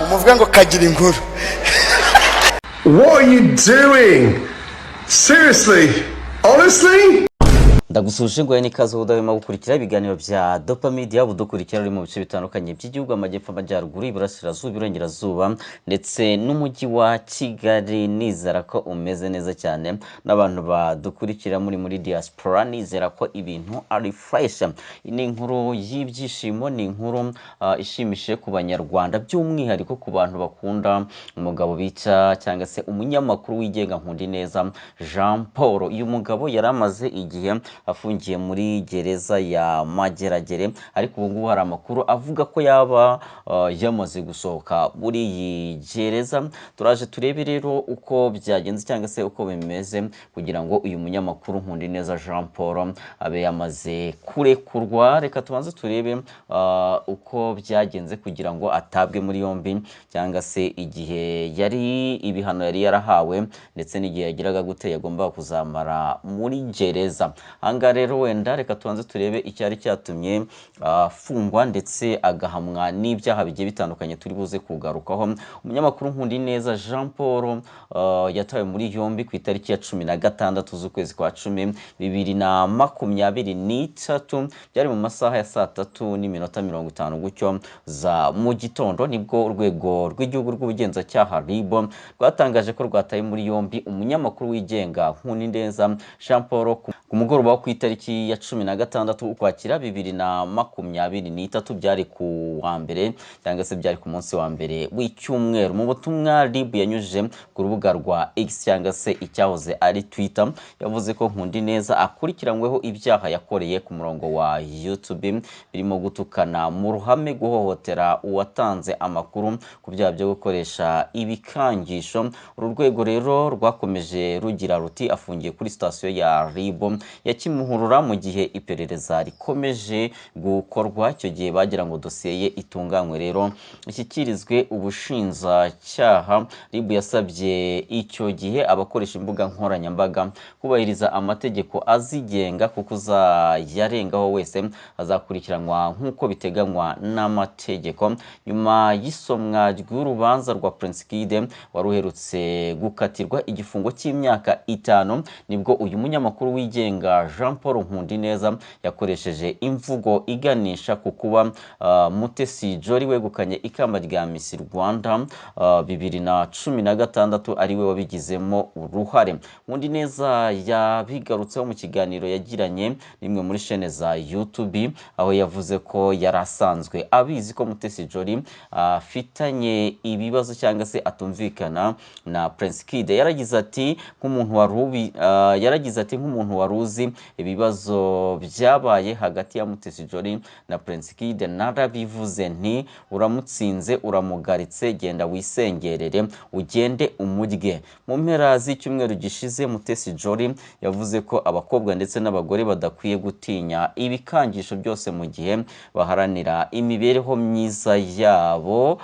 Muvuga ngo kagira inkuru. What are you doing? Seriously? Honestly? Ndagusuhuje ngo n'ikaze udahwema gukurikira ibiganiro bya Dopa Media. Udukurikira uri mu bice bitandukanye by'igihugu: amajyepfo, amajyaruguru, iburasirazuba, iburengerazuba ndetse n'umujyi wa Kigali. Nizera ko umeze neza cyane, n'abantu badukurikira muri diaspora, nizera ko ibintu ari fresh. Ni inkuru y'ibyishimo, ni inkuru ishimishije ku Banyarwanda, by'umwihariko ku bantu bakunda umugabo bica cyangwa se umunyamakuru wigenga Nkundineza Jean Paul. Uyu mugabo yari amaze igihe afungiye muri gereza ya Mageragere, ariko ubu ngubu hari amakuru avuga ko yaba yamaze gusohoka muri iyi gereza. Turaje turebe rero uko byagenze cyangwa se uko bimeze kugira ngo uyu munyamakuru Nkundineza Jean Paul abe yamaze kurekurwa. Reka tubanze turebe uko byagenze kugira ngo atabwe muri yombi, cyangwa se igihe yari ibihano yari yarahawe, ndetse n'igihe yagiraga gute yagombaga kuzamara muri gereza. Ahangaha rero wenda reka tubanze turebe icyari cyatumye afungwa ndetse agahamwa n'ibyaha bigiye bitandukanye turi buze kugarukaho. Umunyamakuru Nkundineza Jean Paul yatawe muri yombi ku itariki ya 16 z'ukwezi kwa 10 2023. Byari mu masaha ya saa 3:50 gutyo za mu gitondo, nibwo Urwego rw'Igihugu rw'Ubugenzacyaha, RIB, rwatangaje ko rwataye muri yombi umunyamakuru wigenga Nkundineza Jean Paul ku mugoroba wo ku itariki ya 16 Ukwakira 2023. Byari ku wa mbere cyangwa se byari ku munsi wa mbere w'icyumweru. Mu butumwa RIB yanyujije ku rubuga rwa X cyangwa se icyahoze ari Twitter, yavuze ko Nkundineza akurikiranyweho ibyaha yakoreye ku murongo wa YouTube, birimo gutukana mu ruhame, guhohotera uwatanze amakuru ku byaha byo gukoresha ibikangisho. Uru rwego rero rwakomeje rugira ruti: "Afungiye kuri sitasiyo ya RIB ya Kimuhurura mu gihe iperereza rikomeje gukorwa." Icyo gihe bagira ngo dosiye ye itunganywe rero ishyikirizwe ubushinjacyaha. RIB yasabye icyo gihe abakoresha imbuga nkoranyambaga kubahiriza amategeko azigenga, kuko uzayarengaho wese azakurikiranwa nk'uko biteganywa n'amategeko. Nyuma y'isomwa ry'urubanza rwa Prince Kid wari uherutse gukatirwa igifungo cy'imyaka 5, nibwo uyu munyamakuru wigenga Jean Paul Nkundineza yakoresheje imvugo iganisha ku kuba Mutesi Jolly wegukanye ikamba rya Miss Rwanda 2016 ariwe wabigizemo uruhare. Nkundineza yabigarutseho mu kiganiro yagiranye n'imwe muri shene za YouTube, aho yavuze ko yari asanzwe abizi ko Mutesi Jolly afitanye ibibazo cyangwa se atumvikana na Prince Kid. Yaragize ati: "Nk'umuntu wari uzi ibibazo byabaye hagati ya Mutesi Jolly na Prince Kid, narabivuze nti uramutsinze, uramugaritse, genda wisengerere, ugende umurye." Mu mpera z'icyumweru gishize, Mutesi Jolly yavuze ko abakobwa ndetse n'abagore badakwiye gutinya ibikangisho byose mu gihe baharanira imibereho myiza yabo,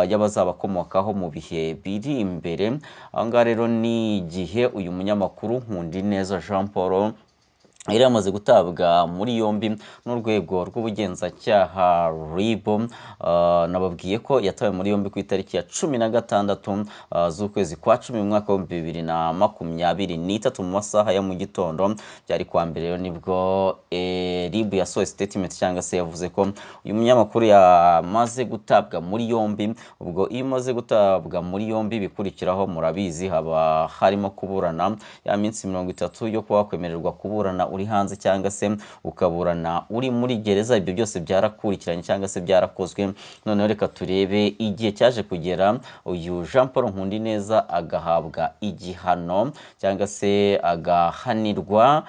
y'abazabakomokaho mu bihe biri imbere. Aha ngaha rero ni igihe uyu munyamakuru Nkundineza Jean Paul yari yamaze gutabwa muri yombi n'urwego rw'ubugenzacyaha, RIB. Nababwiye ko yatawe muri yombi ku itariki ya 16 z'ukwezi kwa 10 mu mwaka wa 2023 mu masaha ya mu gitondo. Byari kuwa mbere rero nibwo RIB yasohoye statement cyangwa se yavuze ko uyu munyamakuru yamaze gutabwa muri yombi. Ubwo iyo umaze gutabwa muri yombi, bikurikiraho murabizi, haba harimo kuburana ya minsi 30 yo kuba wakwemererwa kuburana uri hanze cyangwa se ukaburana uri muri gereza. Ibyo byose byarakurikiranye cyangwa se byarakozwe. Noneho reka turebe igihe cyaje kugera uyu Jean Paul Nkundineza agahabwa igihano cyangwa se agahanirwa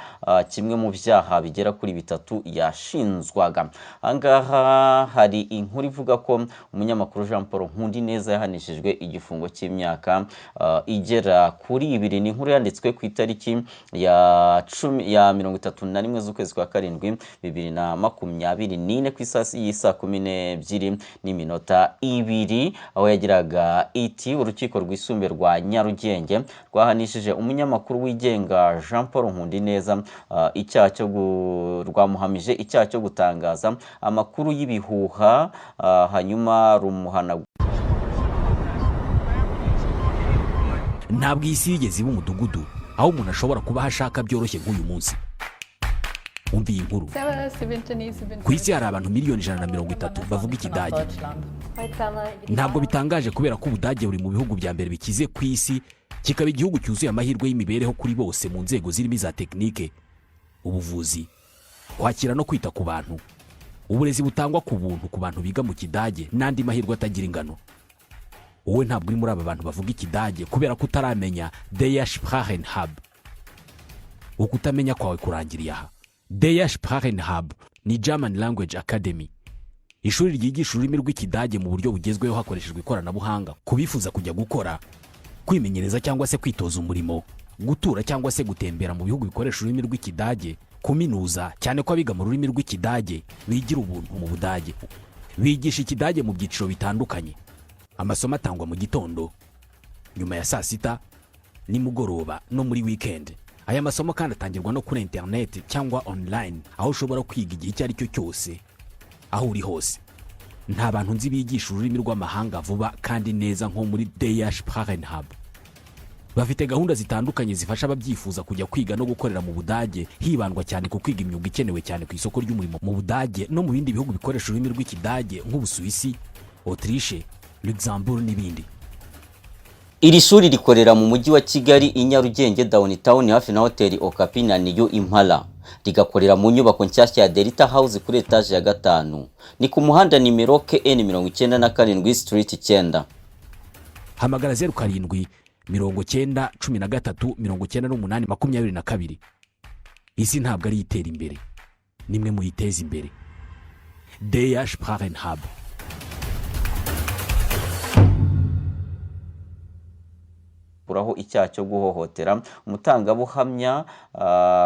kimwe mu byaha bigera kuri bitatu yashinzwaga. Ahangaha hari inkuru ivuga ko umunyamakuru Jean Paul Nkundineza yahanishijwe igifungo cy'imyaka igera kuri 2. Ni inkuru yanditswe ku itariki ya 10 ya 31 z'ukwezi kwa 7 2024 ku isaha y'isaa 12:02, aho yagiraga iti: "Urukiko Rwisumbuye rwa Nyarugenge rwahanishije umunyamakuru wigenga Jean Paul Nkundineza icyaha cyo rwamuhamije icyaha cyo gutangaza amakuru y'ibihuha, hanyuma rumuhana Ntabwo iyi si yigeze iba umudugudu aho umuntu ashobora kuba aho ashaka byoroshye nk'uyu munsi. Umva iyi nkuru. Ku isi hari abantu miliyoni 130 bavuga Ikidage. Ntabwo bitangaje, kubera ko Ubudage buri mu bihugu bya mbere bikize ku isi, kikaba igihugu cyuzuye amahirwe y'imibereho kuri bose mu nzego zirimo iza tekinike, ubuvuzi, kwakira no kwita ku bantu, uburezi butangwa ku buntu ku bantu biga mu Kidage n'andi mahirwe atagira ingano. Wowe ntabwo uri muri aba bantu bavuga Ikidage kubera ko utaramenya Der Sprachen Hub. Ukutamenya kwawe kurangiriye aha. Der Sprachen Hub ni German Language Academy, ishuri ryigisha ururimi rw'Ikidage mu buryo bugezweho hakoreshejwe ikoranabuhanga, ku bifuza kujya gukora, kwimenyereza cyangwa se kwitoza umurimo, gutura cyangwa se gutembera mu bihugu bikoresha ururimi rw'Ikidage, kuminuza, cyane ko abiga mu rurimi rw'Ikidage bigira ubuntu mu Budage. Bigisha Ikidage mu byiciro bitandukanye. Amasomo atangwa mu gitondo, nyuma ya saa sita, nimugoroba no muri wikendi. Aya masomo kandi atangirwa no kuri interineti cyangwa online, aho ushobora kwiga igihe icyo ari cyo cyose, aho uri hose. Nta bantu nzi bigisha ururimi rw'amahanga vuba kandi neza nko muri Der Sprachen Hub. Bafite gahunda zitandukanye zifasha ababyifuza kujya kwiga no gukorera mu Budage, hibandwa cyane ku kwiga imyuga ikenewe cyane ku isoko ry'umurimo mu Budage no mu bindi bihugu bikoresha ururimi rw'Ikidage nk'Ubusuwisi, Autriche, Luxembourg n'ibindi. Iri shuri rikorera mu Mujyi wa Kigali, i Nyarugenge Downtown, hafi na Hoteli Okapi na New Impala, rigakorera mu nyubako nshyashya ya Delta House kuri etaje ya gatanu. Ni ku muhanda nimero KN 97, Street 9. Hamagara 0790139822. Isi ntabwo ari itera imbere, nimwe muyiteza imbere. Der Sprachen Hub. Kuraho icyaha cyo guhohotera umutangabuhamya,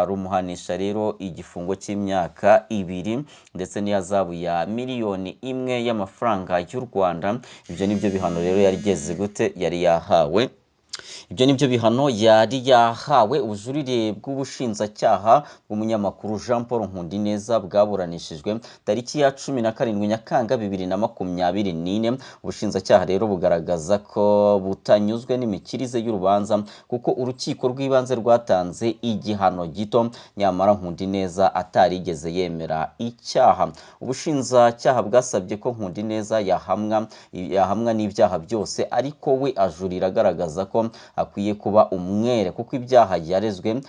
rumuhanisha rero igifungo cy'imyaka 2 ndetse n'ihazabu ya miliyoni 1 y'amafaranga y'u Rwanda. Ibyo ni byo bihano rero yari igeze gute yari yahawe. Ibyo ni byo bihano yari yahawe. Ubujurire bw'ubushinjacyaha bw'umunyamakuru Jean Paul Nkundineza bwaburanishijwe tariki ya 17 Nyakanga 2024. Ubushinjacyaha rero bugaragaza ko butanyuzwe n'imikirize y'urubanza, kuko urukiko rw'ibanze rwatanze igihano gito, nyamara Nkundineza atarigeze yemera icyaha. Ubushinjacyaha bwasabye ko Nkundineza yahamwa n'ibyaha byose, ariko we ajurira agaragaza ko akwiye kuba umwere, kuko ibyaha yarezwe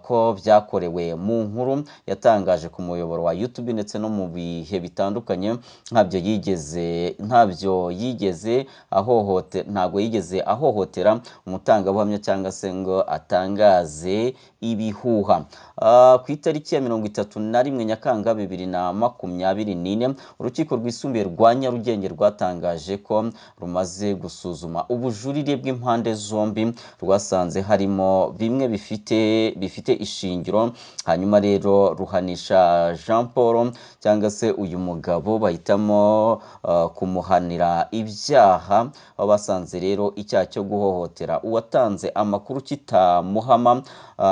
ko byakorewe mu nkuru yatangaje ku muyoboro wa YouTube ndetse no mu bihe bitandukanye, ntabyo yigeze ahohote ntabwo yigeze ahohotera umutangabuhamya cyangwa se ngo atangaze ibihuha. Ku itariki ya 31 Nyakanga 2024, urukiko rwisumbuye rwa Nyarugenge rwatangaje ko rumaze gusuzuma ubujurire bw'impande zombi, rwasanze harimo bimwe bifite ishingiro, hanyuma rero ruhanisha Jean Paul cyangwa se uyu mugabo bahitamo kumuhanira ibyaha, aho basanze rero icyaha cyo guhohotera uwatanze amakuru kitamuhama,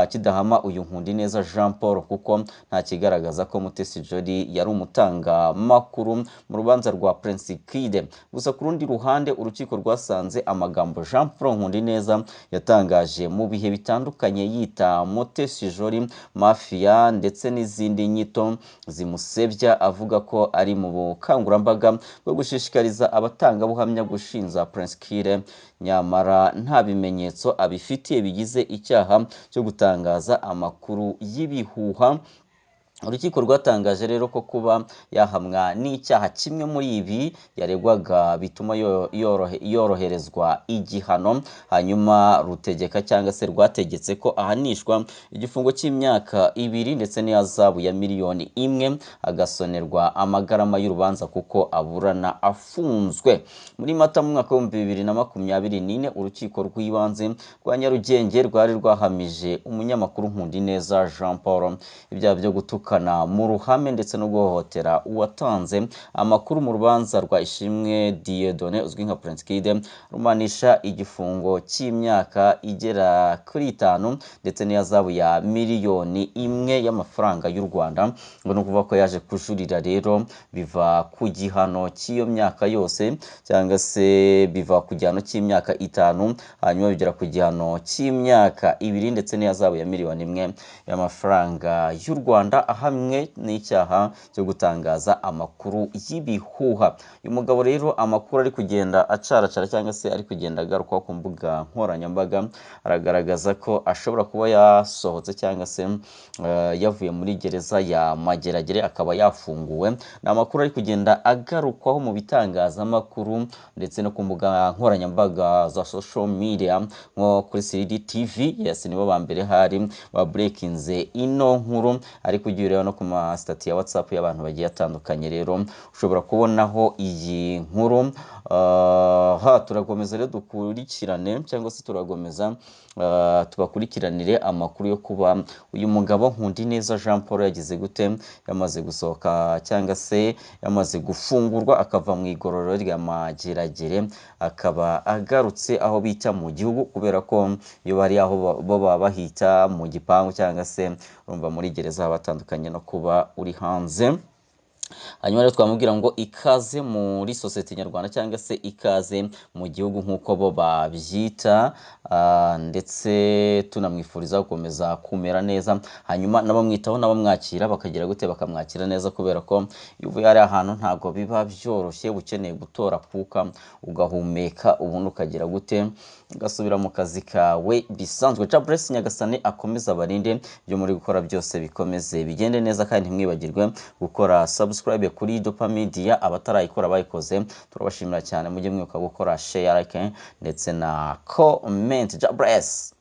kidahama uyu Nkundineza Jean Paul, kuko nta kigaragaza ko Mutesi Jolly yari umutangamakuru mu rubanza rwa Prince Kid. Gusa ku rundi ruhande, urukiko rwasanze amagambo Jean Paul Nkundineza yatangaje mu bihe bitandukanye yita Mutesi Jolly mafia ndetse n'izindi nyito zimusebya, avuga ko ari mu bukangurambaga bwo gushishikariza abatangabuhamya gushinja Prince Kid, nyamara nta bimenyetso abifitiye bigize icyaha cyo gutangaza amakuru y'ibihuha. Urukiko rwatangaje rero ko kuba yahamwa n'icyaha kimwe muri ibi yaregwaga bituma yoroherezwa igihano, hanyuma rutegeka cyangwa se rwategetse ko ahanishwa igifungo cy'imyaka 2 ndetse n'ihazabu ya miliyoni 1, agasonerwa amagarama y'urubanza kuko aburana afunzwe. Muri Mata mu mwaka w'2024, urukiko rw'ibanze rwa Nyarugenge rwari rwahamije umunyamakuru Nkundineza Jean Paul ibyaha byo gutuka gutukana mu ruhame ndetse no guhohotera uwatanze amakuru mu rubanza rwa Ishimwe Dieudonné uzwi nka Prince Kid, rumanisha igifungo cy'imyaka igera kuri 5 ndetse n'ihazabu ya 1 miliyoni y'amafaranga y'u Rwanda. Ngo ni ukuvuga ko yaje kujurira rero, biva ku gihano cy'iyo myaka yose, cyangwa se biva ku gihano cy'imyaka 5, hanyuma bigera ku gihano cy'imyaka 2 ndetse n'ihazabu ya 1 miliyoni y'amafaranga y'u Rwanda, ahamwe n'icyaha cyo gutangaza amakuru y'ibihuha. Uyu mugabo rero, amakuru ari kugenda acaracara cyangwa se ari kugenda agarukwaho ku mbuga nkoranyambaga, aragaragaza ko ashobora kuba yasohotse cyangwa se yavuye muri gereza ya Mageragere, akaba yafunguwe. Ni amakuru ari kugenda agarukwaho mu bitangazamakuru ndetse no ku mbuga nkoranyambaga za social media, nko kuri CD TV. Yes, nibo ba mbere hari babreakinze ino nkuru, ariko ugiye ureba no ku ma status ya WhatsApp y'abantu bagiye atandukanye rero, ushobora kubonaho iyi nkuru. Ha turakomeza rero dukurikirane, cyangwa se turakomeza tubakurikiranire amakuru yo kuba uyu mugabo Nkundineza Jean Paul yagize gute, yamaze gusohoka cyangwa se yamaze gufungurwa, akava mu igororero rya Mageragere, akaba agarutse aho bita mu gihugu, kubera ko iyo bari aho bo baba bahita mu gipangu, cyangwa se urumva muri gereza haba hatandukanye no kuba uri hanze. Hanyuma rero twamubwira ngo ikaze muri sosiyete nyarwanda, cyangwa se ikaze mu gihugu nk'uko bo babyita, ndetse tunamwifuriza gukomeza kumera neza, hanyuma n'abamwitaho n'abamwakira bakagira gute, bakamwakira neza, kubera ko iyo uvuye hariya ahantu ntabwo biba byoroshye, uba ukeneye gutora akuka ugahumeka, ubundi ukagira gute, ugasubira mu kazi kawe bisanzwe. Jaburesi, Nyagasani akomeze abarinde, ibyo muri gukora byose bikomeze bigende neza, kandi ntimwibagirwe gukora subscribe kuri Dopa Media. Abatarayikora bayikoze turabashimira cyane. Mujye mwibuka gukora share, like ndetse na comment. Jaburesi.